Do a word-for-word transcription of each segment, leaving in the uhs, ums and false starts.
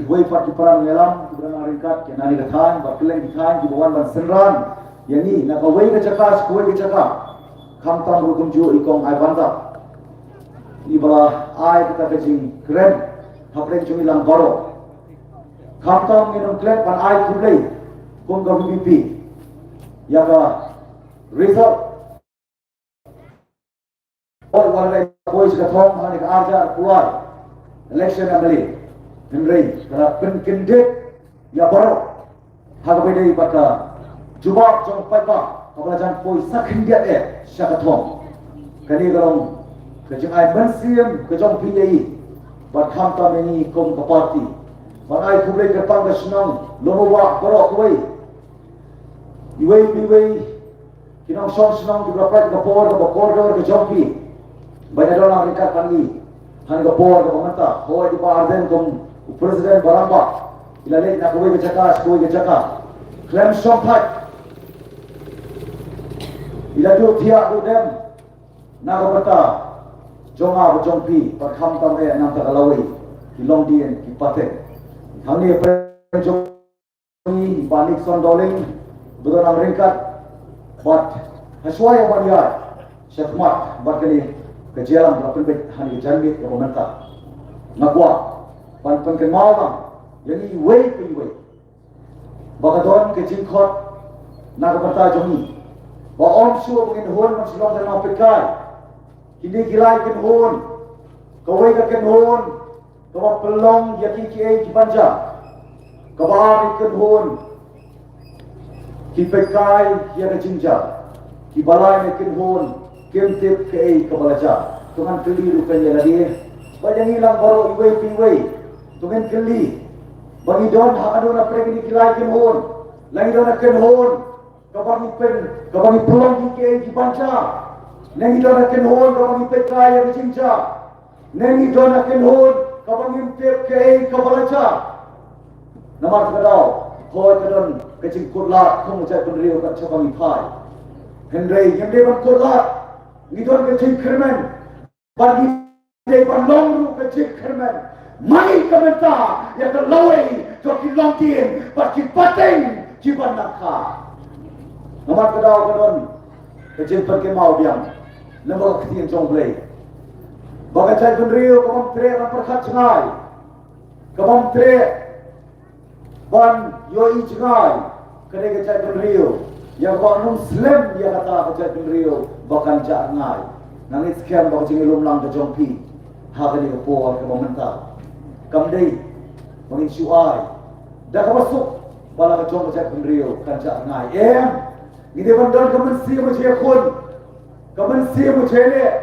Wei pat ki para nongïalam kiba dang ryngkat, ki na kane ka thaiñ, bad kylleng ki thaiñ kiba wan ban synran ïa ngi na kawei ka jaka sha kawei ka jaka. Khamtam ruh kumjuh i Kong Aibandap, iba la ai kata ka jingkren hapdeng jong ngi lang baroh. Khamtam ngin ym klet ban ai khublei kum ka VPP ïa ka result. Oi, wat la poi sha ka thong ha kane ka ar hajar arphew ar election MLA. Hynrei ka la pynkyndit ïa baroh ha kaba ïadei bad ka jubab jong paidbah kaba la jan poi sa khyndiat eh sha ka thong. Kane ka long ka jingai mynsiem ka jong phi ïa i bad khamtam ïa ngi kum ka party. Ban ai khublei kyrpang ka shnong Lum U Bah baroh kawei, iwei pa iwei ki nongshong shnong kiba la peit ka por kaba kordor ka jong phi ban ïadon lang ryngkat bad ngi ha kane ka por kaba mynta. Hooid, i Bah Ardent kum u President ba rangbah, i la leit na kawei ka jaka sha kawei ka jaka khlem shong thait. I la duh thiah duh dem na ka bynta jong nga bad jong phi, bad khamtam eh na ka bynta ka lawei, ki longdien, ki pateng. Hangne pyrshah jong ngi, Bah Nixon Dohling, ba don nang ryngkat bad ha shuwa ïa ban ïaid shakhmat bad kane ka jingïalam ba la pynbeit ha kane ka janmiet kaba mynta. Nga kwah ban pynkynmaw lang ïa ngi iwei pa iwei ba ka don ka jingkhot na ka bynta jong ngi ba ym shuh ba ngin hun ban shu long tang nongpeitkai. Kine ki lai kynhun, kawei ka kynhun kaba pynlong ïa ki kiei kiban jia. Kaba ar ka kynhun ki peitkai ïa ka jingjia. Kiba lai ka kynhun kim tip kaei kaba la jia. To ngan kylli ruh ïa lade bad ïa ngi lang baroh iwei pa iwei. To ngin kylli ba ngi don ha kano na pdeng kine ki lai kynhun. La ngi don ha kynhun kaba ngi pyn, kaba ngi pynlong ki kiei kiban jia? Ne ngi don ha kynhun kaba ngi peitkai ïa ka jingjia? Ne ngi don ha kynhun kaba ngim tip kaei kaba la jia? Namar kata ka daw, hooid, ka don ka jingkut lad kum ka jaitbynriew kat shaba ngi phai. Hynrei ngim dei ban kut lad, ngi don ka jingkyrmen. Bad ngi dei ban long ruh ka jingkyrmen. Mane ka mynta ïa ka lawei jong ki longdien bad ki pateng kiban nang kha. Namar ka daw ka don ka jingpynkynmaw biang na ka ktien jong U Blei ba ka jaitbynriew ka bym treh ban pyrkhat jngai, ka bym treh ban ïohi jngai, ka dei ka jaitbynriew ïa kaba ym slem ïa kata ka jaitbynriew ba kan jah rngai. Nga ngeit skhem ba ka jingïalum lang ka jong phi ha kane ka por kaba mynta kam dei ba ngin shu ai da kaba suk ba la ka jong ka jaitbynriew kan jah rngai. Em, ngi dei ban don ka mynsiem ba jia khun, ka mynsiem ba jia leh.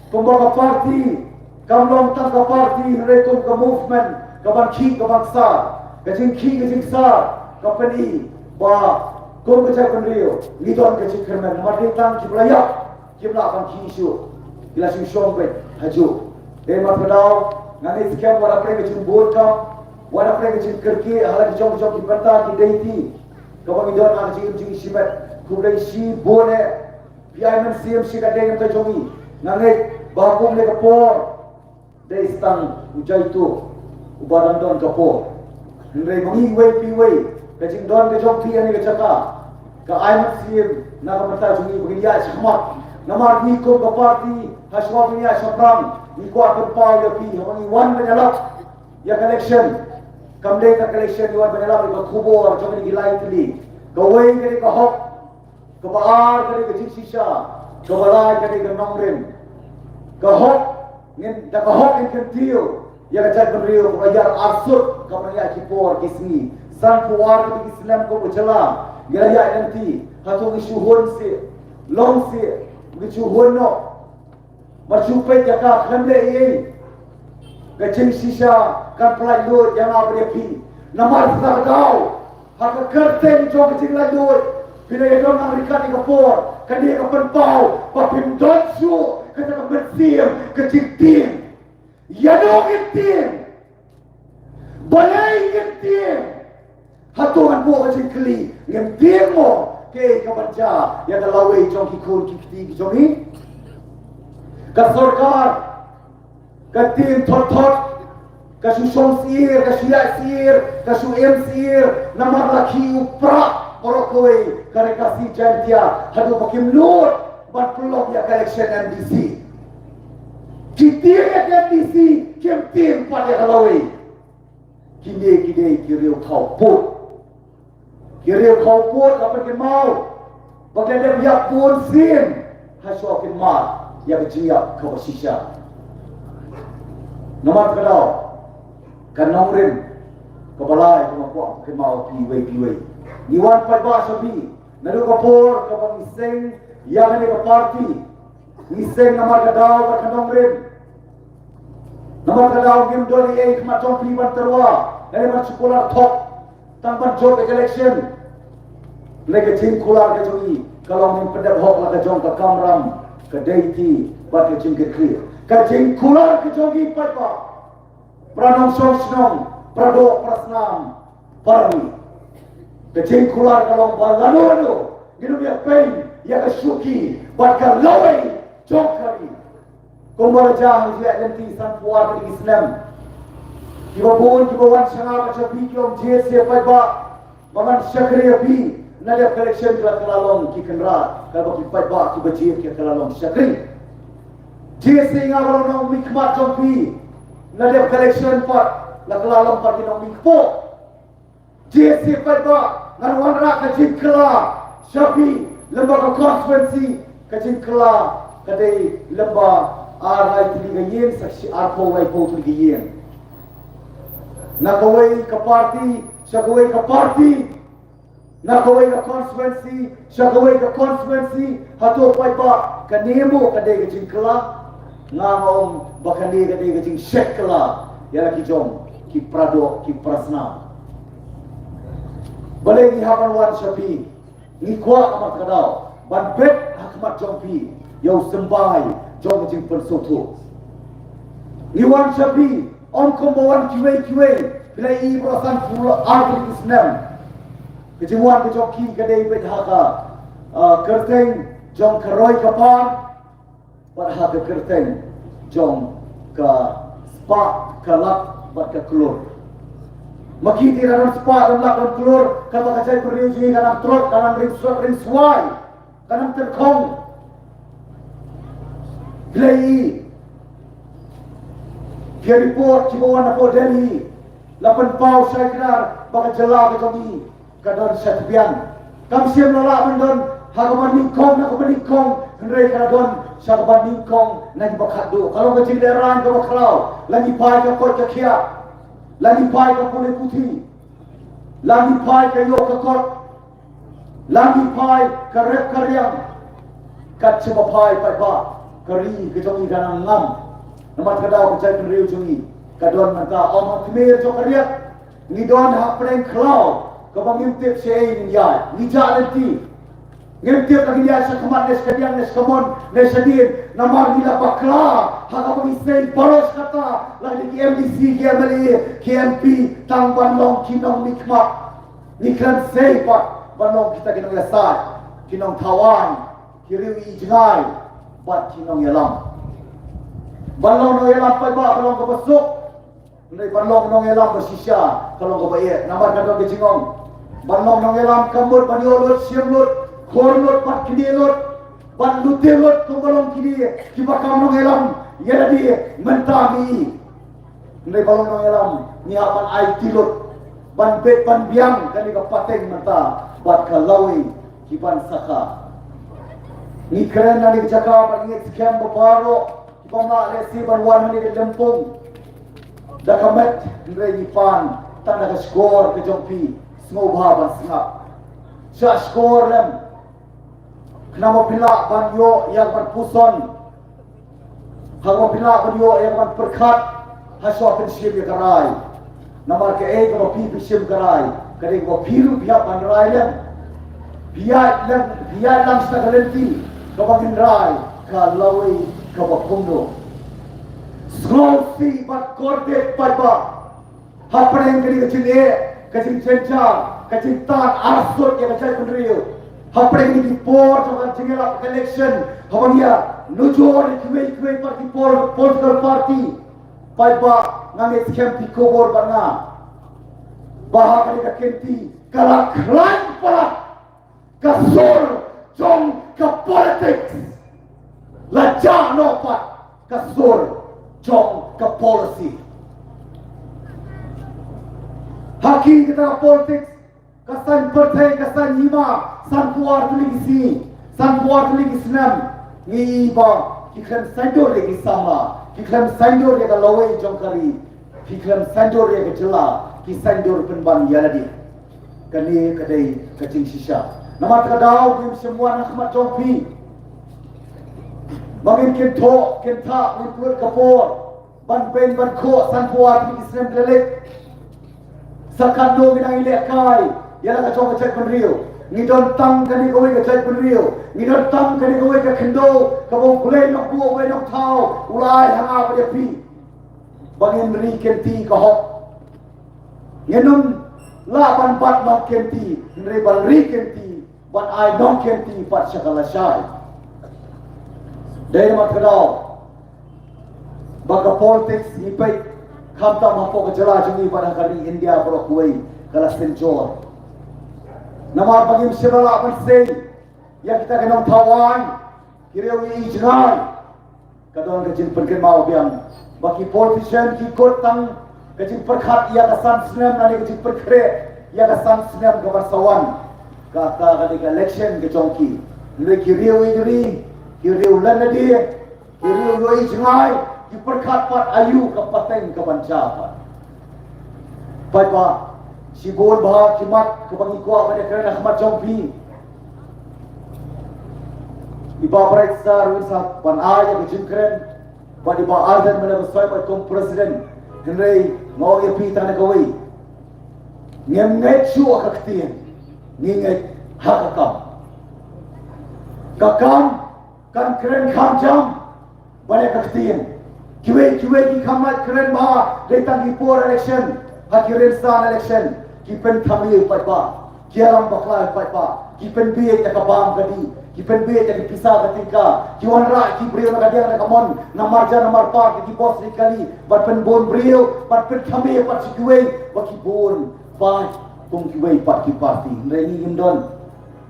Kumba ka party kam long tang ka party, hynrei kum ka movement kaban khih kaban ksar. Ka jingkhih ka jingsar ka pyni ba kum ka jaitbynriew ngi don ka jingkyrmen. Namar dei tang kiba la ïap kim lah ban khih shuh, ki la shu shong beit ha juh. Dei namar kata ka daw nga ngeit skhem wat la pdeng ka jingbun kam, wat la pdeng ka jingkyrkieh ha la ki jong ki jong ki bynta ki dei ti kaba ngi don ha ka jingim jingshimet. Khublei shibun eh. Phi ai mynsiem shi katdei na ka bynta jong ngi. Nga ngeit ba kum kane ka por dei tang u jaituh uba dang don ka por. Hynrei ma ngi iwei pa iwei, ka jingdon ka jong phi ha kane ka jaka ka ai mynsiem na ka bynta jong ngi ba ngin ïaid shakhmat. Namar ngi kum ka party ha shuwa ba ngin ïaid shaphrang ngi kwah pynpaw ïa phi haba ngi wan ban ïalap ïa ka election. Kam dei ka election, ngi wan ban ïalap ïa ka khubor jong kine ki lai tylli. Kawei ka dei ka hok, kaba ar ka dei ka jingshisha, kaba lai ka dei ka nongrim. Ka hok, ngin, da ka hok ngin kyntiew ïa ka jaitbynriew kaba ïar arsut kaba nang ïaid ki por ki sngi. Sanphew ar ka dei ki snem kaba jylla ngi la ïaid lynti. Hato ngi shu hun seh, long seh, ngi shu hun noh? Mar shu peit ïa ka khlem leh ei ei, ka jingshisha kan pyllait luid ïa nga bad ïa phi. Namar sa ka daw ha ka kyrteng jong ka jinglaitluid phi la ïadon nang ryngkat ïa ka por. Kane ka pynpaw ba phim don shuh kata ka mynsiem ka jingtieng. Ïano ngin tieng? Balei ngin tieng? Hato ngan buh ka jingkylli, ngim tieng mo kaei kaban jia ïa ka lawei jong ki khun ki kti ki jong ngi? Ka sorkar ka tieng thot thot, Ka shu shong syier, ka shu ïaid syier, ka shu im syier, namar la khih u prah baroh kawei ka Ri Khasi Jaiñtia haduh ba kim nud ban pynlong ïa ka election M D C. Ki tieng ïa ka M D C, kim tieng pat ïa ka lawei. Kine ki dei ki riew khawpud. Ki riew khawpud la pynkynmaw ba ki la dep ïap bun sien ha shuwa kin mad ïa ka jingïap kaba shisha. Namar kata ka daw, ka nongrim kaba lai kaba nga kwah pynkynmaw ïa phi iwei pa iwei. Ngi wan paidbah sha phi naduh ka por kaba ngi seng ïa kane ka party. Ngi seng namar ka daw bad ka nongrim. Namar ka daw ngim don ei ei ha khmat jong phi ban tyrwa, lane ban shu kular thok tang ban jop ïa ka election. Lane ka jingkular ka jong ngi ka long ban pyndep hok la ka jong ka kamram, ka deiti bad ka jingkyrkhu. Ka jingkular ka jong ngi paidbah, para nongshong shnong, para doh, para snam, para ri. Ka jingkular ka long ba lano lano ngin ym ïa peit ïa ka shuki bad ka lawei jong ka ri. Kumba la jia ha ka jingïaid lynti sanphew ar tylli ki snem, kiba bun kiba wan sha nga bad sha phi ki ong, J S A paidbah, ba ngan shakri ïa phi. Na dep ka election ki la kylla long ki kynrad, kaba ki paidbah kiba jied ki la kylla long shakri. J S A nga ba long nongmihkhmat jong phi, na dep ka election pat la kylla long pat ki nongmihkpoh. J S A paidbah, ngan wanrah ka jingkylla sha phi lyngba ka constituency. Ka jingkylla ka dei lyngba ar lai tylli ka ïing sha shi arphew laiphew tylli ka ïing. Na kawei ka party sha kawei ka party, na kawei ka constituency sha kawei ka constituency. Hato paidbah, kane mo ka dei ka jingkylla? Nga nga ong ba kane ka dei ka jingshet kylla ïa la ki jong ki para doh, ki para snam. Balei ngi hap ban wan sha phi? Ngi kwah ha mat ka daw ban bet ha khmat jong phi ïa u symbai jong ka jingpynsngewthuh. Ngi wan sha phi ym kumba wan kiwei kiwei. Phi la i baroh san phew ar tylli ki snem ka jingwan ka jong ki ka dei beit ha ka, ah, kyrteng jong ka roi ka par bad ha ka kyrteng jong ka spah ka lak bad ka klur. Ma ki te ka don spah, don lak, don klur, kaba ka jaitbynriew jong ngi ka nang trot, ka nang ring srot ring swai, ka nang tyrkhong. Phi la i ki report kiba wan napoh Delhi, la pynpaw shai kdar ba ka jylla ka jong ngi ka don sha tbian. Kam shym la lah ban don ha kaba nyngkong na kaba nyngkong, hynrei ka la don sha kaba nyngkong na kiba khatduh. Ka long ka jinglehraiñ kaba khraw. La ngi phai ka koit ka khiah, la ngi phai ka pule puthi, la ngi phai ka ïoh ka kot, la ngi phai ka rep ka riang. Kat shaba phai paidbah, ka ri ka jong ngi ka nang ngam. Namar ka daw ka jaitbynriew jong ngi ka don mynta ym ha tmier jong ka riat. Ngi don ha pdeng khlaw kaba ngim tip shaei ngin ïaid. Ngi jah lynti. Ngim tip la ngin ïaid sha khmat ne sha kadiang ne sha kamon ne sha dien. Namar ngi la bakla ha kaba ngi sei baroh shi katta, la ki M D C, ki M L A, ki M P, tang ban long ki nongmihkhmat. Ngi khlem sei pat ban long kita ki nongïasaid, ki nongthaw aiñ, ki riew i jngai bad ki nongïalam. Ban long nongïalam paidbah ka long kaba suk. Hynrei ban long nongïalam ba shisha ka long kaba eh. Namar ka don ka jingong, ban long nongïalam ka mut ban ïoh lut, shim lut, khur lut bad knieh lut bad lute lut, kumba long kine kiba kam nongïalam ïa lade mynta mih. Hynrei ban long nongïalam ngi hap ban aiti lut, ban bit ban biang kane ka pateng mynta bad ka lawei ki ban sakha. Ngi kren na kane ka jaka bad ngi ngeit skhem ba baroh kiba mlak lehse ban wan hangne ka lympung da ka met, hynrei ngi pan tang da ka shkor ka jong phi. Sngewbha ban sngap. Shah shkor lem. Khnang ba phin lah ban ïoh ïa ka ban puson, ha kaba phin lah ban ïoh ïa ka ban pyrkhat ha shuwa phin shim ïa ka rai. Namar kaei kaba phi phin shim ka rai, ka dei kaba phi ruh phi hap ban rai lem. Phi ïaid lem, phi ïaid lang sha ka lynti kaba ngin rai ka lawei kaba kumno. Sngewsih bad kordit paidbah. Hapdeng kane ka jingeh, ka jingjynjar, ka jingtang arsut ïa ka jaitbynriew, hapdeng kine ki por jong ka jingïalap ka election, haba ngi ïa nujor ïa kiwei kiwei pat ki por, political party, paidbah, Nga ngeit skhem phi khubor bad nga ba ha kane ka kynti ka la khlaiñ palat ka sur jong ka politics. La jah noh pat ka sur jong ka policy. Ha ki kata ka politics, ka saiñ pyrthei, ka saiñ hima, sanphew ar tylli ki sngi, sanphew ar tylli ki snem, ngi i ba ki khlem saiñdur ïa ki samla, ki khlem saiñdur ïa ka lawei jong ka ri, ki khlem saiñdur ïa ka jylla, ki saiñdur pynban ïa lade. Kane ka dei ka jingshisha. Namar kata ka daw ngim shym wan ha khmat jong phi ba ngin kynthoh, kynthah, ngin pynlut ka por ban beiñ ban khoh sanphew ar tylli ki snem ki la leit. Sa katno ngi dang ïalehkai ïa la ka jong ka jaitbynriew. Ngi don tang kane kawei ka jaitbynriew, ngi don tang kane kawei ka khyndew kaba U Blei Nongbuh, U Blei Nongthaw u la ai ha nga bad ïa phi ba ngin ri kynti ka hok. Ngin ym lah ban bat nongkynti, hynrei ban ri kynti, ban ai nongkynti pat sha ka lashai. Dei namar kata ka daw ba ka politics ngi peit, khamtam hapoh ka jylla jong ngi bad ha ka ri India baroh kawei, ka la synjor. Namar ba ngim shym la lah ban sei ïa kita ki nongthaw aiñ, ki riew ïa i jngai. Ka don ka jingpynkynmaw biang ba ki politician ki kut tang ka jingpyrkhat ïa ka san snem lane ka jingpynkhreh ïa ka san snem ka ban sa wan. Kata ka dei ka election ka jong ki. Hynrei ki riew ïa ki ri, ki riew lynti, ki riew ïa i jngai, ki pyrkhat pat aïu ka pateng ka ban jia pat. Paidbah, shibun bha ki mat kaba ngi kwah ban ïakren ha khmat jong phi. I Bah Bright Star un sa ban ai ïa ka jingkren bad i Bah Ardent Miller Basaiawmoit kum president. Hynrei nga ong ïa phi tang kawei, ngim ngeit shuh ha ka ktien, ngi ngeit ha ka kam. Ka kam kan kren kham jam ban ïa ka ktien. Kiwei kiwei ki kham lait kren bha dei tang ki por election, ha ki rynsan election ki pynthame paidbah, ki ïalam bakla paidbah, ki pynbieit ïa ka bam ka dih, ki pynbieit ïa ki pisa ka tyngka, ki wanrah ki briew na ka diang na ka mon, na marjan na marpar, ki bos ki kali, ban pynbun briew, ban pynthame pat sha kiwei ba ki bun paid kum kiwei pat ki party. Hynrei ngi ngim don.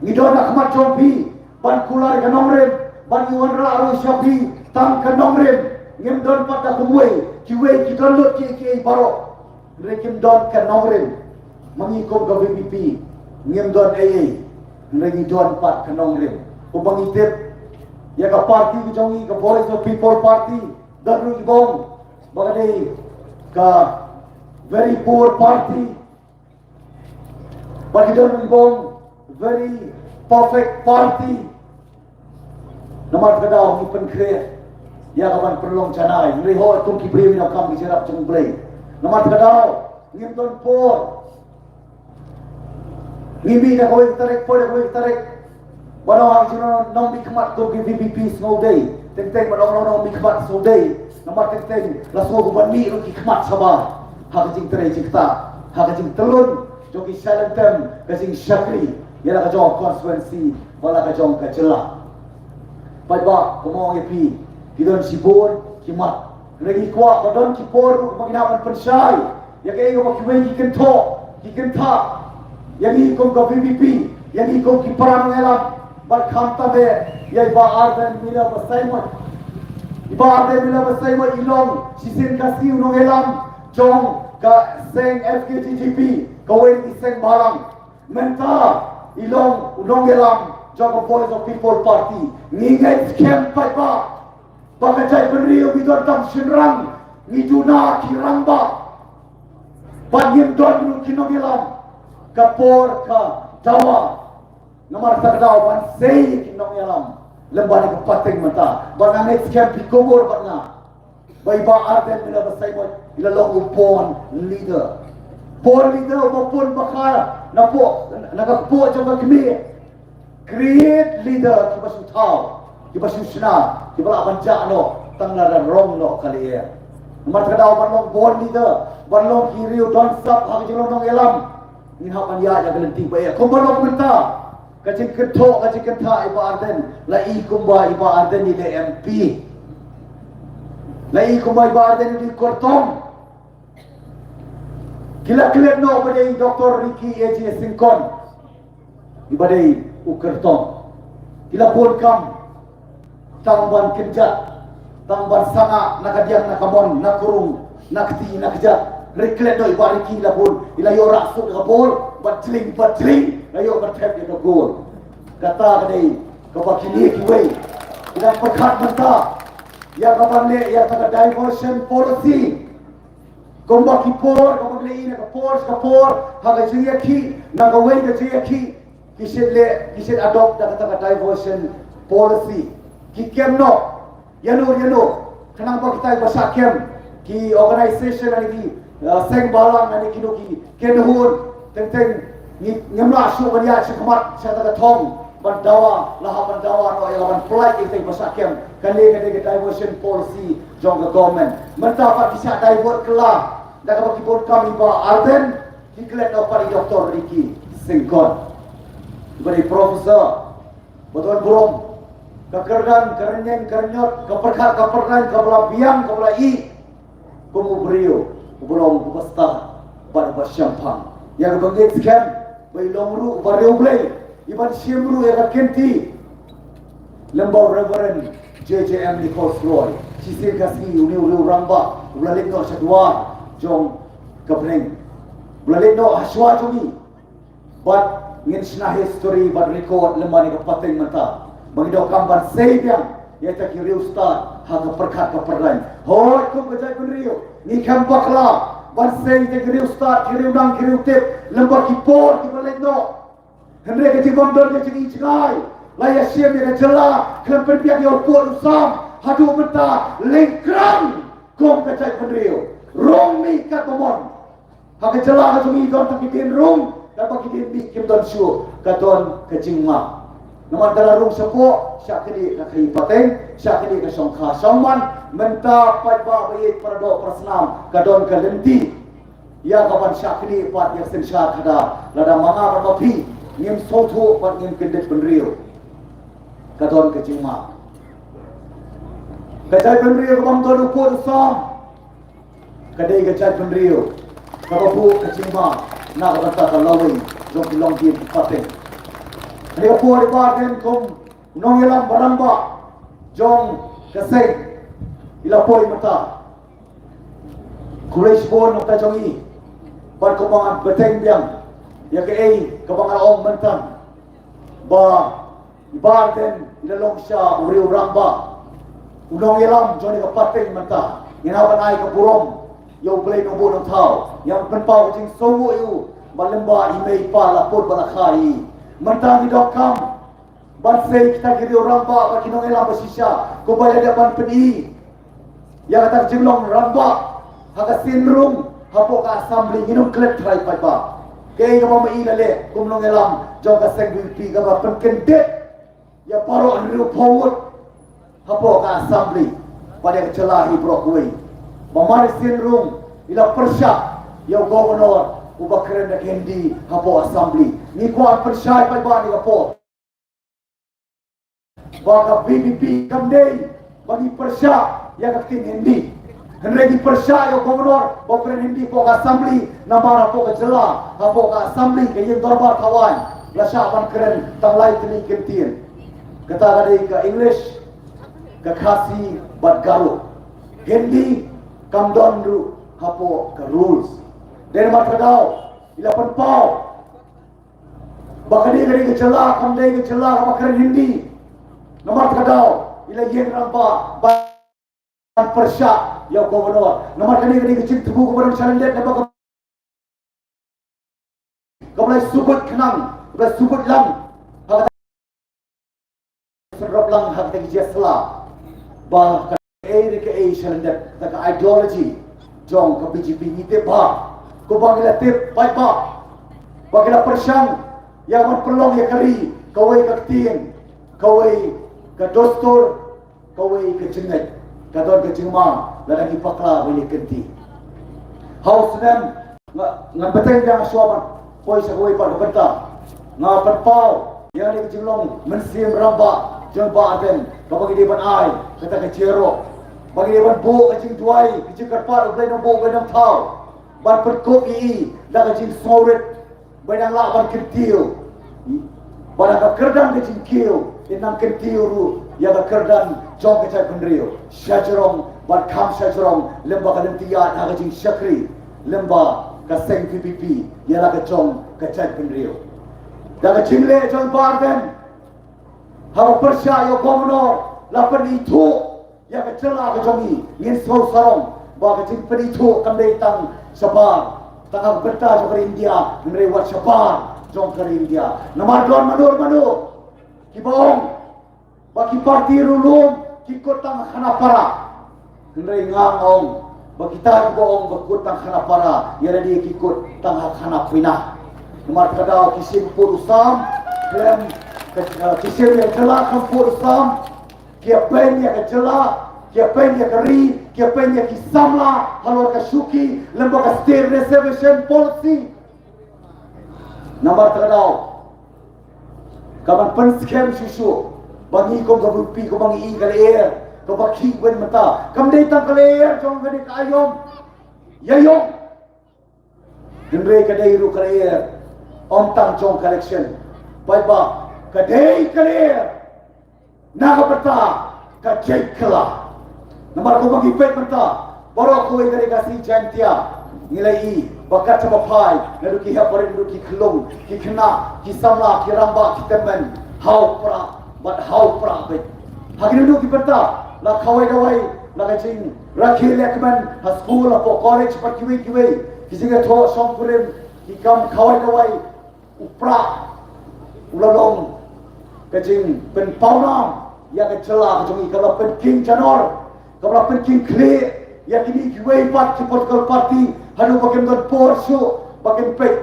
Ngi don ha khmat jong phi ban kular ïa ka nongrim, ban ïa wanrah ruh sha phi tang ka nongrim. Ngim don pat da kumwei, kiwei ki don lut kiei kiei baroh, hynrei kim don ka nongrim. Ma ngi kum ka V P P ngim don ei ei, hynrei ngi don pat ka nongrim. Kumba ngi tip ïa ka party ka jong ngi, ka Voice of People Party, don ruh kiba ong ba ka dei ka very poor party. Ba ki don kiba ong very perfect party. Namar kata ka daw ngi pynkhreh ïa ka ban pynlong janai, ngi hoi kum ki briew ngi donkam ki jingïarap jong U Blei. Namar kata ka daw ngim don por. Ngi mih na kawei ka tarik, poi na kawei ka tarik. Ba nong hang shu nong mih khmat kum ki V P P sngewdei. Teng teng ba nong nong mih khmat sngewdei. Namar teng teng la sngew kumba mih ruh ki khmat shabar ha ka jingtrei jingktah, ha ka jingtyllun jong ki shai lynti, ka jingshakri ïa la ka jong ka constituency bad la ka jong ka jylla. Paidbah, kumba ong ïa phi, ki don shibun ki mat. Hynrei ngi kwah ba don ki por ruh ba ngin hap ban pynshai ïa kaei kaba kiwei ki kynthoh, ki kynthah ïa ngi kum ka V P P, ïa ngi kum ki para nongïalam, bad khamtam eh ïa i Bah Ardent Miller Basaiawmoit. I Bah Ardent Miller Basaiawmoit i long shisien ka sngi u nongïalam jong ka seng F K J G P, kawei na ki seng bhalang. Mynta i long u nongïalam jong ka Voice of People Party. Ngi ngeit skhem paidbah ba ka jaitbynriew ngi don tang shynrang, ngi duna ki rangbah. Bad ngim don ruh ki nongïalam. Ka por ka dawa. Namar kata ka daw ban sei ïa ki nongïalam lem bad ka pateng mynta. Bad nga ngeit skhem phi khubor bad nga ba i Bah Ardent Miller Basaiawmoit i la long u born leader. Born leader uba pun ba kha na poh, na ka poh jong ka kmie. Create leader kiba shu thaw, kiba shu shna, kiba lah ban jah noh tang lada rong noh ka lyer. Namar kata ka daw ban long born leader, ban long ki riew don sap ha ka jinglong nongïalam, ngin hap ban ïaid ïa ka lynti ba eh. Kumba long mynta, ka jingkynthoh, ka jingkynthah i Bah Ardent, la i kumba i Bah Ardent i dei M P. La i kumba i Bah Ardent i dei kyrtong. Ki la klet noh ba dei Doktor Ricky A J Syngkon, i ba dei u kyrtong. Ki la bun kam tang ban kynjat, tang ban sangah na ka diang na ka mon, na ka rung, na ka kti na ka kjat. Hynrei klet noh i Bah Ricky, la bun, i la ïoh rah suk da ka bol, bad jling bad jling, la ïoh ban thep ïa ka gol. Kata ka dei kaba kine kiwei ki dang pyrkhat mynta ïa ka ban leh ïa ka diversion policy. Kumba ki por, kumba ki leh ïa ka por, ka por, ha ka jingïakhih, na kawei ka jingïakhih, ki shait leh, ki shait adopt da kata ka diversion policy. Ki kem noh, ïano ïano, khnang ba kita kiba shah kem, ki organization lane ki, uh, seng bhalang lane kino ki kynhun, teng teng ngi, ngim lah shuh ban ïaid shakhmat sha kata ka thong ban dawa, la hap ban dawa noh ïa la ban pynlait ïa kita kiba shah kem. Kane ka dei ka diversion policy jong ka government. Mynta pat ki shah divert kylla da kaba ki bun kam i Bah Ardent, ki klet noh pat i Doktor Ricky Syngkon, i ba dei professor ba don burom, ka kyrdan, ka rynïeng, ka rynïot, ka pyrkhat, ka pyrdain, kaba la biang, kaba la ïeh, kum u briew uba long uba stad bad uba shemphang. Ïa kaba ngeit skhem ba i long ruh uba riewblei, i ban shim ruh ïa ka kynti. Lem bad u Reverend J J M Nichols Roy, shisien ka sngi une u riew rangbah u la leit noh sha dwar jong ka bneng, u la leit noh ha shuwa jong ngi. Bad ngin shna history bad record lem bad ïa ka pateng mynta ba ngi donkam ban sei biang ïa kita ki riewstad ha ka pyrkhat ka pyrdain. Hooid, kum ka jaitbynriew ngi khlem bakla ban sei ïa kita ki riewstad, ki riewnang, ki riewtip lem bad ki por kiba leit noh. Hynrei ka jingbym don ka jingi jngai, la ïashim ïa ka jylla khlem pynbiang ïa u pud u sam, haduh mynta lyngkrang kum ka jaitbynriew. Rung mih katba mon. Ha ka jylla ka jong ngi don tang ki dien rung, katba ki dien mih kim don shuh, ka don ka jingma. Namar ka la rung shapoh, shah kyndiah ka khaïi pateng, shah kyndiah ka shongkha shongman, mynta paidbah ba ïeit, para doh para snam, ka don ka lynti ïa ka ban shah kyndiah pat ïa ka synshar khadar, lada ma nga bad ma phi ngim sngewthuh bad ngim kyndit bynriew. Ka don ka jingma. Ka jaitbynriew ka bym don u pud u sam, ka dei ka jaitbynriew kaba buh ka jingma na ka bynta ka lawei jong ki longdien ki pateng. Kane ka por i Bah Ardent kum u nongïalam ba rangbah jong ka seng, i la poi mynta. Khublei shibun na ka bynta jong i. Bad kumba ngan bteng biang ïa kaei kaba nga la ong mynta, ba i Bah Ardent i la long shisha u riew rangbah, u nongïalam jong kane ka pateng mynta. Ngin hap ban ai ka burom ïa U Blei Nongbuh Nongthaw, ïa u pynpaw ka jingsngewnguh ïa u, ba lem bad i mei i pa la pud bad la kha ïa i. Mynta ngi donkam ban sei kita ki riew rangbah bad ki nongïalam ba shisha, kumba la dep ban pyni ïa kata ka jinglong rangbah ha ka sien rung hapoh ka assembly. Ngin ym klet tharai paidbah, kaei kaba ma i la leh kum nongïalam jong ka seng VPP kaba pynkyndit ïa baroh hynriewphew ngut hapoh ka assembly bad ïa ka jylla hi baroh kawei. Ba mar sien rung i la pyrshah ïa u governor uba kren da ka Hindi hapoh assembly. Ngi kwah pyrshah paidbah ïa ka por ba ka VPP kam dei ba ngi pyrshah ïa ka ktien Hindi. Hynrei ngi pyrshah ïa u governor ba u kren Hindi hapoh ka assembly, namar hapoh ka jylla, hapoh ka assembly, ka ïing dorbar thawaiñ, la shah ban kren tang lai tylli ki ktien. Kata ka dei ka English, ka Khasi bad Garo. Hindi kam don ruh hapoh ka rules. Dei namar kata ka daw i la pynpaw ba kane ka dei ka jylla, kam dei ka jylla kaba kren Hindi. Namar kata ka daw i la ïeng rangbah ban pyrshah ïa u governor. Namar kane ka dei ka jingthmu kaba rem sha lyndet, namar ka, kaba la subuit khnang, kaba la subuit lang ha kata, synrop lang ha kata ka jia sla ba kaei re kaei sha lyndet, kata ka ideology jong ka BJP. Ngi tip bha, kumba ngi la tip paidbah, ba ki la pyrshang ïa ban pynlong ïa ka ri kawei ka ktien, kawei ka dustur, kawei ka jingngeit. Ka don ka jingma lada ngi bakla ban ïa kynti. Ha u snem, nga, ngan bteng biang shuwa ban poi sha kawei pat ka bynta. Nga pynpaw ïa kane ka jinglong mynsiem rangbah jong Bah Ardent, kaba ngi dei ban ai kata ka jingïaroh, ba ngi dei ban buh ka jingduwai, ka jingkyrpad, U Blei Nongbuh, U Blei Nongthaw. ban pynkup ïa i da ka jingsngewrit, ba i dang lah ban kyntiew, ba da ka kyrdan ka jingkiew in nang kyntiew ruh ïa ka kyrdan jong ka jaitbynriew. Shajrong bad kham shajrong lem bad ka lynti ïaid ha ka jingshakri lem bad ka seng VPP ïa la ka jong ka jaitbynriew. Da ka jingleh jong i Bah Ardent haba pyrshah ïa u Governor, la pynithuh ïa ka jylla ka jong i. Ngin sngewsarong ba ka jingpynithuh kam dei tang shabar tang ha ka bynta jong ka ri India, hynrei wat shabar jong ka ri India. Namar don mano mano kiba ong ba ki parti ruh lum ki kut tang ha khana para. Hynrei nga nga ong ba kita kiba ong ba kut tang ha khana para, ïa lade ki kut tang ha khana pynah. Namar kata ki shim pud u sam, khlem ki shim ïa ka jylla khlem pud u sam, ki ïa pyn ïa ka jylla, ki ïa pyn ïa ka ri, ki ïa pyn ïa ki samla halor ka shuki lem bad ka state reservation policy. Namar kata ka daw ka ban pynskhem shuh shuh ba ngi kum ka VPP, kum ba ngi i ka lyer kaba khih win mynta, kam dei tang ka lyer jong ka dei ka aïom ïaïom, hynrei ka dei ruh ka lyer ym tang jong ka election. Paidbah, ka dei ka lyer na ka bynta ka jait kylla. Namar kumba ngi peit mynta baroh kawei ka dei ka Khasi Jaiñtia, ngi la i ba kat shaba phai naduh ki hep barit, naduh ki khyllung, ki khynnah, ki samla, ki rangbah, ki tymmen ha u prah bad ha u prah beit. Ha kine ki bynta la khawai dawai, la ka jingrakhe lehkmen ha skul, hapoh college bad kiwei kiwei ki jingïathoh shongkurim, ki kam khawai dawai. U prah u la long ka jingpynpawnam ïa ka jylla ka jong i, kaba la pynking janor, kaba la pynking khlieh ïa kine kiwei pat ki political party haduh ba kin don por shuh ba kin peit,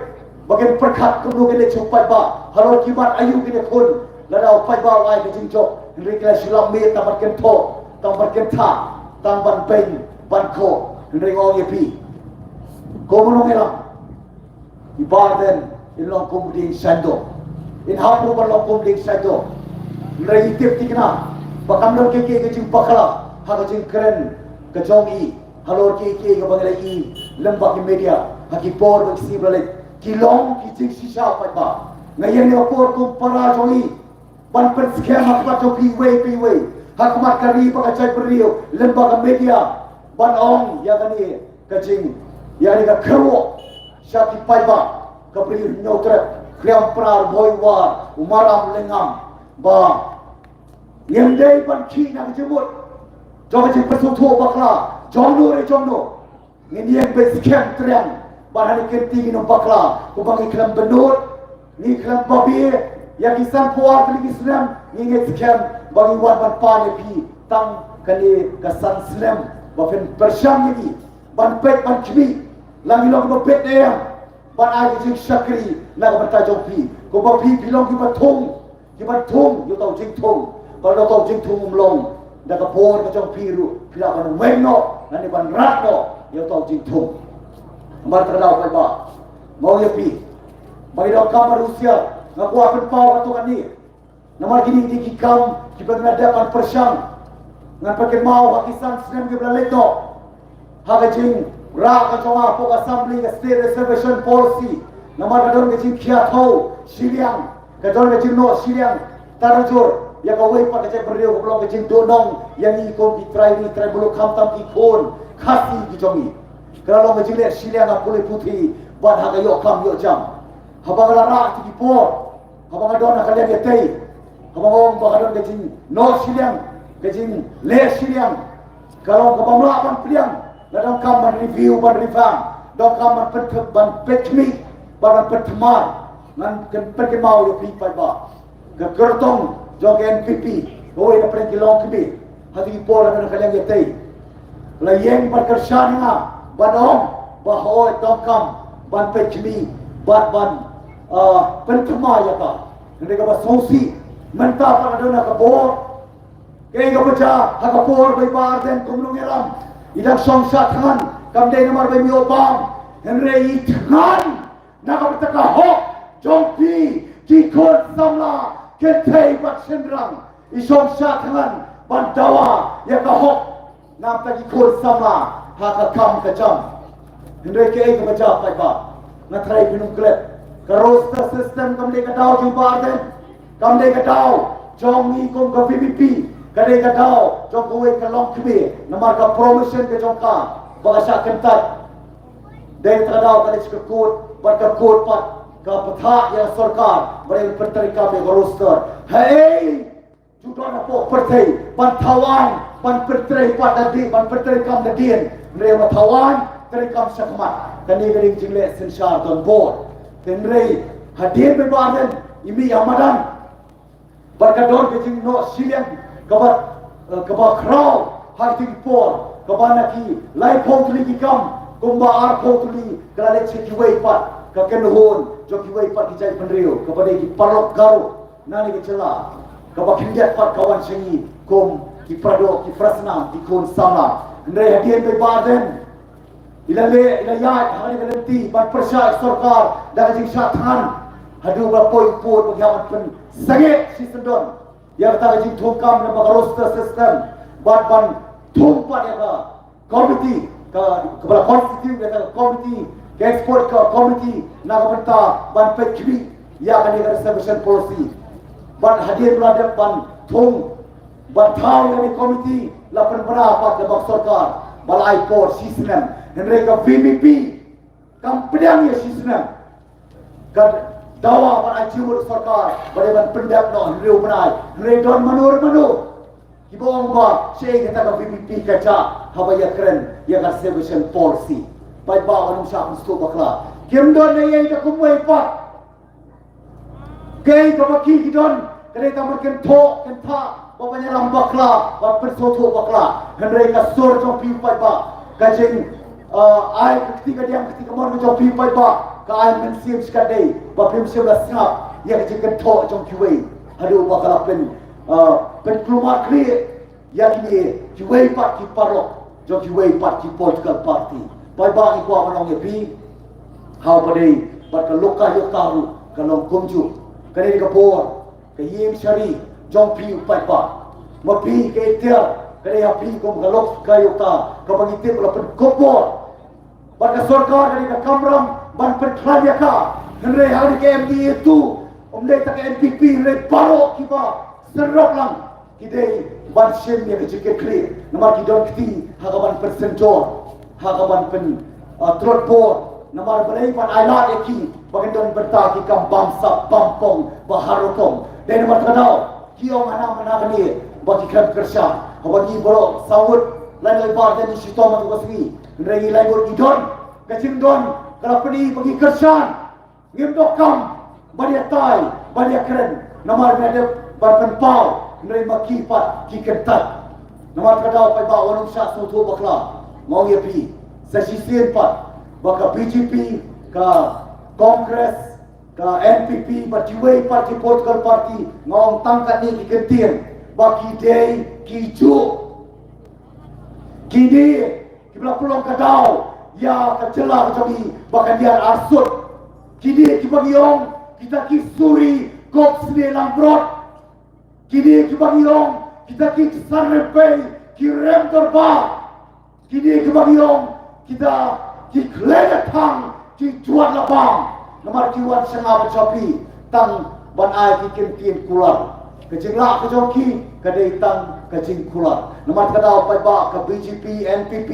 ba kin pyrkhat kumno kin leit sha u paidbah. Halor ki mat aïu kin ïakhun? Lada u paidbah u ai ka jingjop, hynrei ki la shu lam miet tang ban kynthoh, tang ban kyntha, tang ban beiñ ban khoh. Hynrei nga ong ïa phi, kumno ngi lam? I Bah Ardent in long kum u dieng shaiñdur, in hap ruh ban long kum u dieng shaiñdur. Hynrei ngi tip thikna ba kam don kiei kiei ka jingbakla ha ka jingkren ka jong i halor kiei kiei kaba ngi la i lem bad ki media ha ki por bad ki sngi ba la leit. Ki long ki jingshisha paidbah. Nga ïeng ïa ka por kum para jong i ban pynskhem ha khmat jong phi iwei pa iwei, ha khmat ka ri bad ka jaitbynriew lem bad ka media, ban ong ïa kane ka jing, ïa kane ka kyrwoh sha ki paidbah, ka Bri u Hynñiewtrep, Khliang Pra, Ri Bhoi War, u Maram Lyngngam, ba ngim dei ban khih na ka jingmut jong ka jingpynsngewthuh bakla jong no re jong no. Ngin ïeng beit skhem triang ba ha kine ki kynti ngin ym bakla, kumba ngi khlem bynnud, ngi khlem babe ïa ki sanphew ar tylli ki snem. Ngi ngeit skhem ba ngi wan ban pan ïa phi tang kane ka san snem ba phin pyrshang ïa ngi ban peit ban khmih, la ngi long kiba peit ne em, ban ai ka jingshakri na ka bynta jong phi. Kumba phi phi long kiba thung, kiba thung ïa uta u jingthung. Ba lada uta u jingthung um long, da ka bor ka jong phi ruh phi lah ban weng noh lane ban rat noh ïa uta u jingthung. Namar kata ka daw paidbah, nga ong ïa phi ba ngi donkam ban husiar. Nga kwah pynpaw katto katne. Namar kine ki dei ki kam kiba ngi la dep ban pyrshang. Ngan pynkynmaw ha ki san snem kiba la leit noh, ha ka jingrah ka jong nga hapoh ka Assembly ka State Reservation Policy, namar ka don ka jingkhia thew shiliang, ka don ka jingnoh shiliang tarajur ïa kawei pat ka jaitbynriew, kaba long ka jingduhnong ïa ngi kum ki trai ri trai muluk, khamtam ki khun Khasi ki jong ngi. Ka la long ka jingleh shiliang ha pule puthi bad ha ka ïoh kam ïoh jam. Haba nga la rah ha ki por, haba nga don ha ka liang ïatei, haba nga ong ba ka don ka jingnoh shiliang, ka jingleh shiliang, ka long kaba ym lah ban pdiang. La donkam ban review, ban revamp, donkam ban pynthem, ban peit khmih, ban, ban pynthymmai. Ngan pynkynmaw ïa phi paidbah, ka kyrtong jong ka NPP, hooid, na pdeng ki longkmie, ha kine ki por ha ka liang ïatei, la ïeng ban kyrshan ïa nga, ban ong ba hooid, donkam ban peit khmih bad ban, ah, pynthymmai ïa ka. Hynrei kaba sngewsih, mynta pat nga don ha ka bor. Kaei kaba jia ha ka por ba i Bah Ardent, kumno ngi lam, i dang shong shah thngan, kam dei namar ba i mih bam, hynrei i thngan na ka bynta ka hok jong phi ki khun samla kynthei bad shynrang. I shong shah thngan ban dawa ïa ka hok na ka bynta ki khun samla ha ka kam ka jam. Hynrei kaei kaba jia paidbah? Nga tharai phin ym klet. Ka roster system kam dei ka daw jong Bah Ardent. Kam dei ka daw jong ngi kum ka V P P. Ka dei ka daw jong kawei ka longkmie. Namar ka promotion ka jong ka ba ka shah kyntait. Dei ka daw ka leit sha ka court, bad ka court pat ka pathah ïa ka sorkar ba dei ban pyntreikam ïa ka roster. Hei, ju don hapoh pyrthei ban thaw aiñ, ban pyntreikam da dien, ban pyntreikam da dien. Hynrei ban thaw aiñ, treikam shakhmat. Kane ka dei ka jingleh synshar donbor. Hynrei hadien ba i Bah Ardent i mih ïa madan, bad ka don ka jingnoh shiliang kaba, eh, kaba khraw ha ki por, kaba na ki laiphew tylli ki kam, kumba arphew tylli ka la leit sha kiwei pat, ka kynhun jong kiwei pat ki jaitbynriew, kaba dei ki paralok Garo na kane ka jylla, kaba khyndiat pat ka wan sha ngi kum ki paradoh, ki parasnam, ki khun samla. Hynrei hadien ba i Bah Ardent i la leh, i la ïaid ha kane ka lynti ban pyrshah ïa ka sorkar da ka jingshah thngan, haduh ba poi pud ba ki hap ban pynsangeh shisyndon ïa kata ka jingthungkam lyngba ka roster system, bad ban thung pat ïa ka committee, ka, kaba la constitute ïa ka committee, ka expert ka committee na ka bynta ban peit khmih ïa kane ka reservation policy. Bad hadien ba la dep ban thung, ban thaw ïa kane ka committee, la pynbna pat da ka sorkar ba la ai por shi snem. Hynrei ka V P P kam pdiang ïa shi snem. Ka dawa ban ai jingmut sorkar ba dei ban pyndep noh hynriew bnai. Hynrei don mano mano kiba ong ba shaei kata ka V P P ka jia haba ïakren ïa ka reservation policy. Paidbah, wat nym shah pynsngewthuh bakla. Kim don ei ei da kumwei pat. Kaei kaba ki, ki don ka dei tang ban kynthoh kynthah, ba ban ïalam bakla, ban pynsngewthuh bakla. Hynrei ka sur jong phi paidbah, ka jing, ah, ai ka kti kadiang, ka kti kamon ka jong phi paidbah, ka ai mynsiem shikatdei ba phim shym la sngap ïa ka jingkynthoh jong kiwei haduh ba ka la pyn, ah, pynkulmar khlieh ïa kine kiwei pat ki paralok jong kiwei pat ki political party. Paidbah, ngi kwah ban ong ïa phi, ha kaba dei bad ka Lokayukta ruh ka long kumjuh. Ka dei ka bor, ka ïing shari jong phi u paidbah. Ma phi, ka ikhtiar ka dei ha phi kum ka Lokayukta, kaba ngi tip la pynkup bor. Bad ka sorkar ka dei ka kamram ban pynkhlaiñ ïa ka. Hynrei ha kane ka M D A two, ym dei tang ka N P P, hynrei baroh kiba syrok lang ki dei ban shim ïa ka jingkitkhlieh. Namar ki don kti ha ka ban pynsynjor, ha ka ban pyn, ah, tlot bor. Namar balei ban ailad ïa ki ba kin don bynta ki kam bamsap, bampong, ba har rukom. Dei namar kata ka daw ki ong hana mana kane ba ki khlem kyrshan. Haba ngi baroh saw ngut, lai ngut ba ngi shitom ha kata ka sngi. Hynrei ngi lai ngut ngi don ka jingdon ka la pyni ba ngi kyrshan. Ngim donkam ban ïatai, ban ïakren, namar ngi dep ban pynpaw, hynrei ma ki pat ki kyntait. Namar kata ka daw paidbah, wat nym shah sngewthuh bakla. Nga ong ïa phi, sa shisien pat ba ka B J P, ka Congress, ka N P P, bad kiwei pat ki political party, nga ong tang katne ki kyntien ba ki dei ki juh. Kine kiba la pynlong ka daw ïa ka jylla ka jong ngi ba kan ïar arsut. Kine kiba ngi ong kita ki suri kop snieh langbrot. Kine kiba ngi ong kita ki san rympei, ki rem dorbar. Kine kiba ngi ong kita ki khlei la thang, ki jwat la bam. Namar ki wan sha nga bad sha phi tang ban ai ki kyntien kular. Ka jinglah ka jong ki ka dei tang ka jingkular. Namar kata ka daw paidbah, ka B J P, N P P,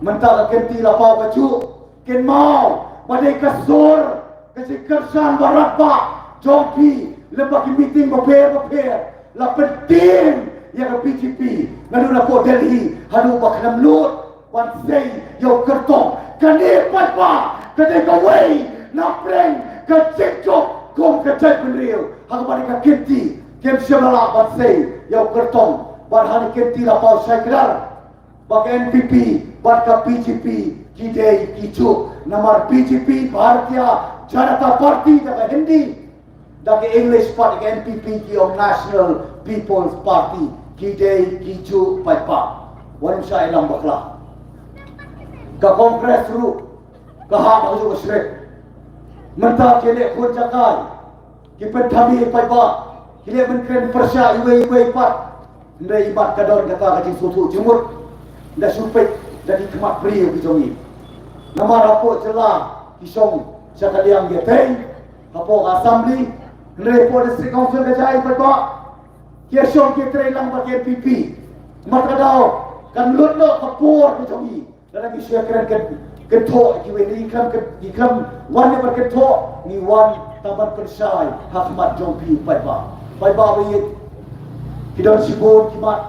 mynta ka kynti la paw ka juh. Kynmaw ba dei ka sur, ka jingkyrshan baroh ba jong phi lyngba ki meeting bapher bapher, la pyntieng ïa ka B J P. Naduh napoh Delhi haduh ba khlem lut ban sei ïa u kyrtong. Kane paidbah ka dei kawei na pdeng ka jingjop kum ka jaitbynriew. Ha kaba dei ka kynti kim shym la lah ban sei ïa u kyrtong. Bad ha kane ka kynti la paw shai kdar ba ka N P P bad ka B J P ki dei ki juh. Namar B J P, Bharatiya Janata Party da ka Hindi, da ka English pat ka N P P ki ong National People's Party, ki dei ki juh paidbah. Wat nym shah ïalam bakla. Ka Congress ruh ka hap ha kajuh ka shrek. Mynta ki leh khun jaka, ki pynthame paidbah, ki leh mynkren pyrshah iwei iwei pat. Hynrei imat ka don kata ka jingsngewthuh jingmut, da shu peit da ki khmat briew ki jong ngi. Namar hapoh jylla ki shong sha ka liang ïatei, hapoh ka assembly, hynrei hapoh district council ka jai pat ba ki ïa shong ki trei lang bad ki N P P. Namar kata ka daw kan lut noh ka por ka jong ngi. Lada ngi shu kren kynthoh ïa kiwei, ngi khlem, ngi khlem wan ïa ban kynthoh, ngi wan tang ban pynshai ha khmat jong phi paidbah. Paidbah ba ïeit, ki don shibun ki mat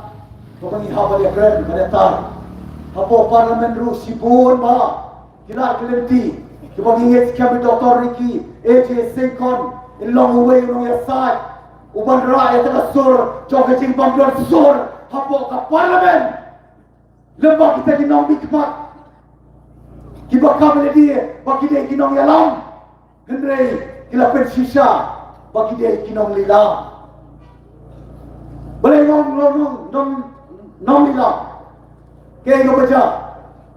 kiba ngi hap ban ïa kren ban ïa tan. Hapoh Parliament ruh shibun ba ki lad ki lynti kiba ngi ngeit skhem, i Doctor Ricky A J Syngkon in long uwei u nongïasaid uban rah ïa ka sur jong ka jingbym don sur hapoh ka Parliament. Lem bad kita ki nongmihkhmat kiba kam lade ba ki dei ki nongïalam, hynrei ki la pynshisha ba ki dei ki nonglilam. Balei nong, nong, nong, nong, nonglilam? Kaei kaba jia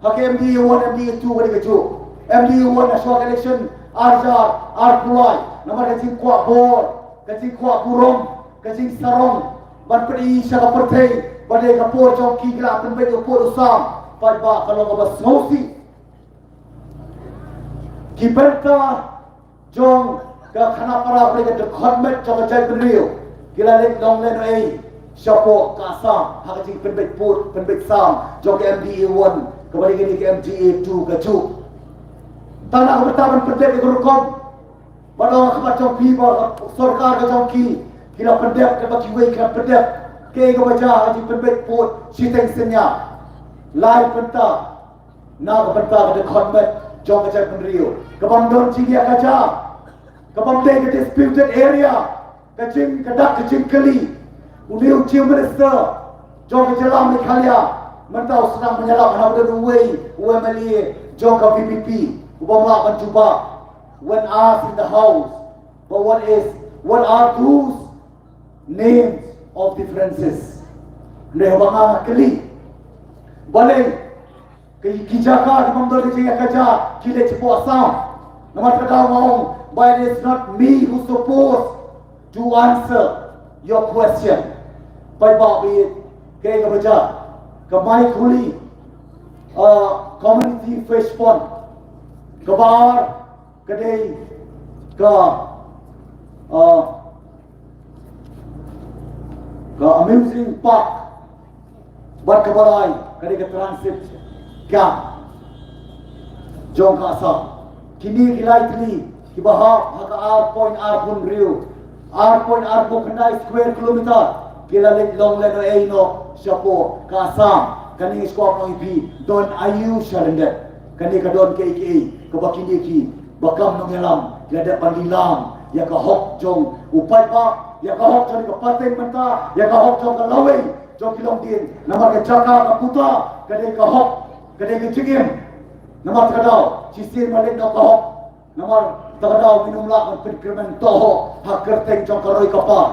ha ka M D A one, M D A two, ka dei kajuh. M D A one ha shuwa ka election ar hajar arphew lai, namar ka jingkwah bor, ka jingkwah burom, ka jingsarong ban pyni sha ka pyrthei ba dei ka por jong ki, ki la pynbeit ïa u pud u sam. Paidbah, ka long kaba sngewsih. Ki bynta jong ka khanapara bad ka dkhot met jong ka jaitbynriew ki la leit long lehnohei shapoh ka Assam ha ka jingpynbeit pud pynbeit sam jong ka M D A one, kaba dei kane ka M D A two kajuh. Tang na ka bynta ban pyndep ïa ka rukom. Bad ong ha khmat jong phi ba ka sorkar ka jong ki, ki la pyndep, kaba kiwei ki la pyndep. Kaei kaba jia ha ka jingpynbeit pud shiteng synñia? Lai bynta na ka bynta ka dkhot met jong ka jaitbynriew, ka bym don jingïakajia, ka bym dei ka disputed area, ka jing, ka dak ka jingkylli. Une u Chief Minister jong ka jylla Meghalaya mynta u sdang ban ïalap, haba don uwei u M L A jong ka V P P u bym lah ban jubab when asked in the House, but what is, what are those names of differences? Hynrei haba nga kylli, balei ki, ki jaka ki bym don ka jingïakajia ki leit shapoh Assam? Namar kata nga ong ba it is not me who supposed to answer your question. Paidbah, ba ïeit, kaei kaba jia? Ka Maikhuli, uh, community fish pond. Kaba ar ka dei ka, uh, ka amusing park, bad kaba lai ka dei ka transit camp jong ka Assam. Kine ki lai tylli kiba hap ha ka ar point arphew hynriew, ar point arphew khyndai square kilometer, ki la leit long lehnohei noh shapoh ka Assam. Kane ngi sngewkwah ong ïa phi, don aïu sha lyndet? Kane ka don kaei kaei kaba kine kiba kam nongïalam ki la dep ban lilam ïa ka hok jong u paidbah, ïa ka hok jong ka pateng mynta, ïa ka hok jong ka lawei jong ki longdien. Namar ka jaka ka puta ka dei ka hok, ka dei ka jingim. Namar kata ka daw shisien ba leit noh ka hok, namar kata ka daw ngin ym lah ban pynkyrmen tohok ha kyrteng jong ka roi ka par.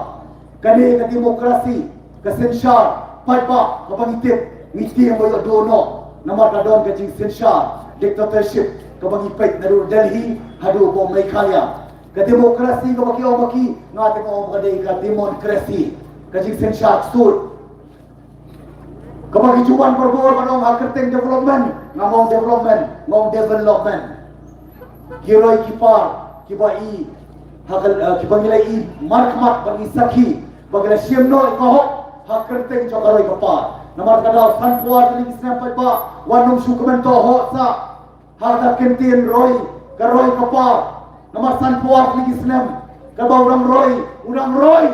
Kane ka demokrasi, ka synshar paidbah kaba ngi tip, ngi tieng ba ïoh duh noh. Namar ka don ka jingsynshar dictatorship kaba ngi peit naduh Delhi haduh hapoh Meghalaya. Ka demokrasi kaba ki ong ba ki, nga te nga ong ba ka dei ka democracy, ka jingsynshar ksuid. Kaba ki ju wan barabor ban ong ha kyrteng development, ngam ong development, nga ong development. Ki roi ki par kiba i ha ka, eh, kiba ngi la i markhmat ba ngi sakhi ba ki la shim noh ïa ka hok ha kyrteng jong ka roi ka par. Namar kata ka daw sanphew ar tylli ki snem paidbah, wat nym shu kmen tohok sah ha ka kyntien roi, ka roi ka par. Namar sanphew ar tylli ki snem kaba u dang roi u dang roi,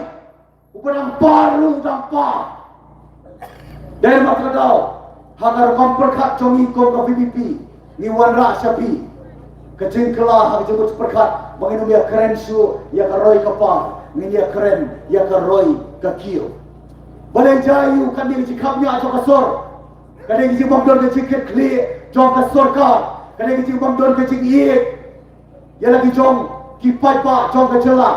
uba dang par ruh u dang par. Dei namar kata ka daw ha ka rukom pyrkhat jong ngi kum ka V P P ngi wanrah sha phi ka jingkylla ha ka jingmut pyrkhat ba ngin ym ïa kren shuh ïa ka roi ka par, ngin ïa kren ïa ka roi ka kiew. Balei jia ïa u? Ka dei ka jingkhapngiah jong ka sor, ka dei ka jingbym don ka jingkitkhlieh jong ka sorkar, ka dei ka jingbym don ka jingïeit ïa la ki jong ki paidbah jong ka jylla.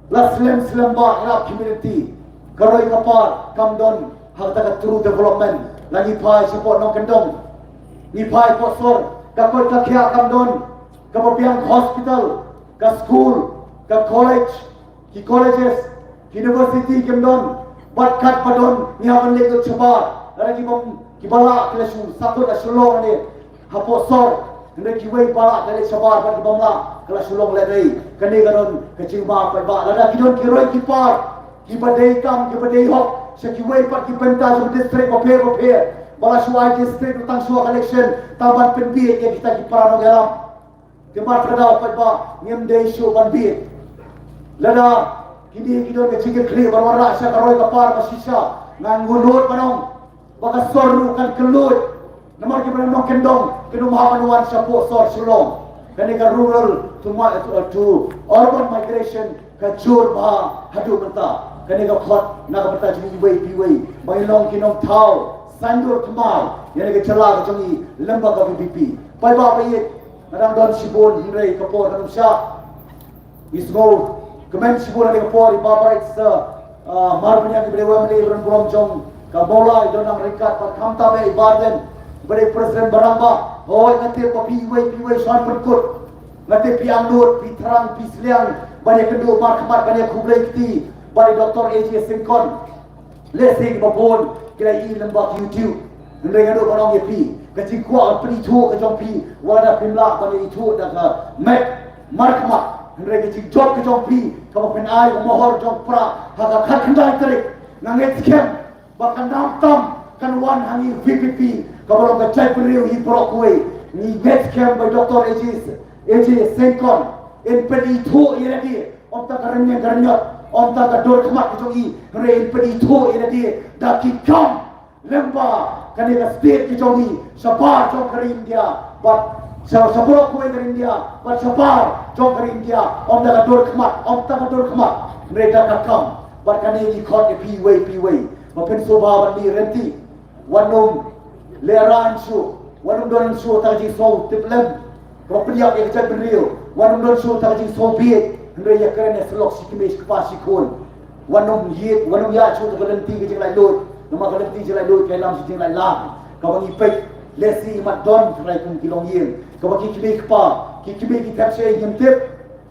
La slem slem bha ïa la community. Ka roi ka par kam don ha kata ka true development. La ngi phai shapoh nongkyndong, ngi phai hapoh sor, ka koit ka khiah kam don, kaba biang hospital, ka school, ka college, ki colleges, ki university kim don. Bad katba don ngi hap ban leit lut shabar. Lada ki bym, kiba lah ki la shu sakhot la shu long ne hapoh sor. Hynrei kiwei pat ka leit shabar bad ki bym lah, ka la shu long lehrain. Kane ka don ka jingma paidbah. Lada ki don ki roi ki par kiba dei tam, kiba dei hok sha kiwei pat ki bynta jong district bapher bapher, ba la shu ai district tang shuwa ka election, tang ban pynbiej ïa kita ki para nongïalam. Te markata paidbah, ngim dei shuh ban bieit. Lada kine ki don ka jingkitkhlieh ban wanrah sha ka roi ka par ka shisha, ngan nud ban ong ba ka sor ruh kan kylluid. Namar kiba nongkyndong kin ym hap ban wan shapoh sor Shillong. Kane ka rural to, ma- to, to urban migration ka jur bha haduh mynta. Kane ka khot na ka bynta jong iwei pa iwei, ba ngin long ki nongthaw saiñdur thymmai ïa kane ka jylla ka jong i lyngba ka VPP. Paidbah ba ïeit, nga dang don shibun hynrei ka por kan ym shah. Ngi sngewkmen shibun ha kane ka por, i Bah Barrister, ah, Marbaniang, iba dei u MLA ba don burom jong ka Mawlai, i don nang ryngkat, bad khamtam eh i Bah Ardent, iba dei President ba rangbah. Hooid, nga tip ba phi iwei pa iwei shu pynkut. Nga tip phi angnud, phi thrang, phi sliang ban ïakynduh markhmat, ban ïakhublei kti bad i Doctor A J Syngkon. Lehse kiba bun ki la ïohi lyngba YouTube. Hynrei nga duh ban ong ïa phi, ka jingkwah ban pynithuh ka jong phi, wat la phim lah ban ïathuh da ka met markhmat, hynrei ka jingjop ka jong phi kaba pynai u mohor jong Prah ha ka khatkhyndai tarik. Nga ngeit skhem ba kan dang tam kan wan ha ngi VPP, kaba long ka jaitbynriew hi baroh kawei. Ngi ngeit skhem ba i Doctor A J, A J Syngkon in pynithuh ïa lade, ym tang ka rynïeng ka rynñiot, ym tang ka dur khmat ka jong i, hynrei in pynithuh ïa lade da ki kam lyngba kane ka state ka jong i, shabar jong ka ri India, bad sha, shabaroh kawei ka ri India, bad shabar jong ka ri India, ym tang ka dur khmat, ym tang ka dur khmat, hynrei da ka kam. Bad kane ngi khot ïa phi iwei pa iwei ba phin sngewbha ban mih ryntih. Wat nym lehraiñ shuh, wat nym don shuh tang ka jingsngewtip lem kaba pynïap ïa ka jaitbynriew, wat nym don shuh tang ka jingsngewbieit, hynrei ïakren ïasyllok shi kmie shi kpa shi khun. Wat nym ïa, wat nym ïaid shuh tang ka lynti ka jinglaitluid, namar ka lynti jinglaitluid ka ïalam sha jinglaitlang. Kaba ngi peit, lehse i mat don tharai kum ki longïing, kaba ki kmie ki kpa, ki kmie ki thep shaei ngim tip,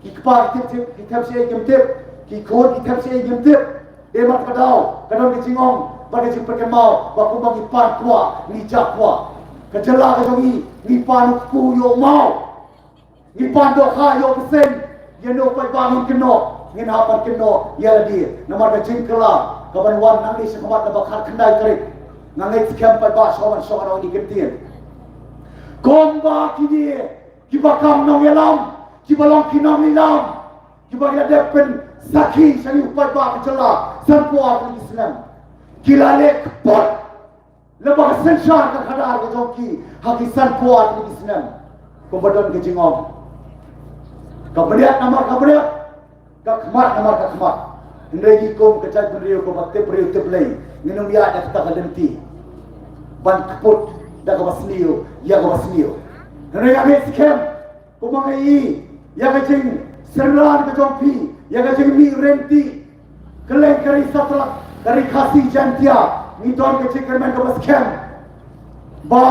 ki kpa ki thep, ki thep shaei ngim tip, ki khun ki thep shaei ngim tip. Dei markata ka don ka jingong bad ka jingpynkynmaw ba kumba ngi pan kwah, ngi jah kwah. Ka jylla ka jong ngi, ngi pan u kpu ïa u maw, ngi pan dohkha ïa u bseiñ. Ïa no paidbah ngin kynnoh? Ngin hap ban kynnoh ïa lade. Namar ka jingkylla kaban wan nangne shakhmat na ba khatkhyndai tarik, nga ngeit skhem paidbah shuwa ban shong ha ngi ktien. Kumba kine kiba kam nongïalam, kiba long ki nongïalam, kiba ki la dep pynsakhi sha ngi u paidbah ka jylla sanphew ar tylli ki snem. Ki la leh kput lyngba ka synshar ka khadar ka jong ki ha ki sanphew ar tylli ki snem. Kumba don ka jingong, ka bniat namar ka bniat, ka khmat namar ka khmat. Hynrei ngi kum ka jaitbynriew kaba tip briew tip Blei, ngin ym ïaid da kata ka lynti ban kput da kaba sniew ïa kaba sniew. Hynrei nga ngeit skhem, kumba nga ïohi ïa ka jingsynran ka jong phi, ïa ka jingmih ryntih kylleng ka ri satlak, ka ri Khasi Jaiñtia, ngi don ka jingkyrmen kaba skhem ba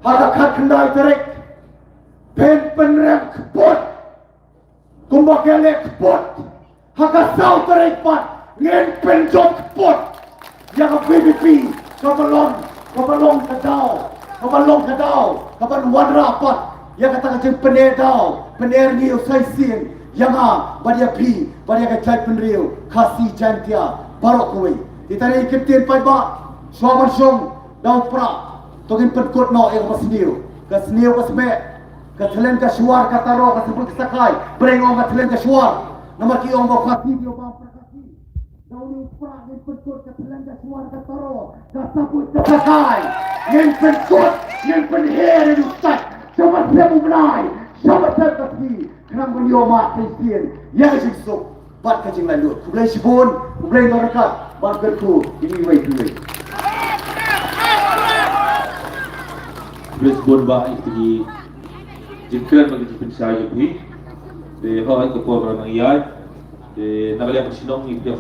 ha ka khatkhyndai tarik phin pynrem kput. Kumba ki la leh kput ha ka saw tarik pat, ngin pynjop kput ïa ka VPP, kaba long, kaba long ka daw, kaba long ka daw kaban wanrah pat ïa kata ka jingpyneh daw pyneh ngi u saisin ïa nga bad ïa phi bad ïa ka jaitbynriew Khasi Jaiñtia baroh kawei. Te tang ïa ki ktien paidbah, shuwa ban shong da u Prah, to ngin pynkut noh ïa kaba sniew. Ka sniew ka smiej, ka thlen ka shuwar ka taro, ka sabut ka sakai. Breng ong ka thlen ka shuwar, namar ki ong ba u Khasi ki ong ba u Prah Khasi. Da une u Prah ngin pynkut ka thlen ka shuwar ka taro, ka sabut ka sakai. Ngin pynkut, ngin pynher ïa u stait sha ba sep u bnai, sha ba sep ka sngi, khnang ban ïoh mad shisien ïa ka jingsuk bad ka jinglaitluid. Khublei shibun, khublei nongryngkat, ban kyrkhu ïa ngi iwei pa iwei. Khublei shibun Bah ïa ki jingkren bad ki jingpynshai jong phi. Te hooid ka por ka la nang ïaid. Te na ka liang ka shnong ngi pdiang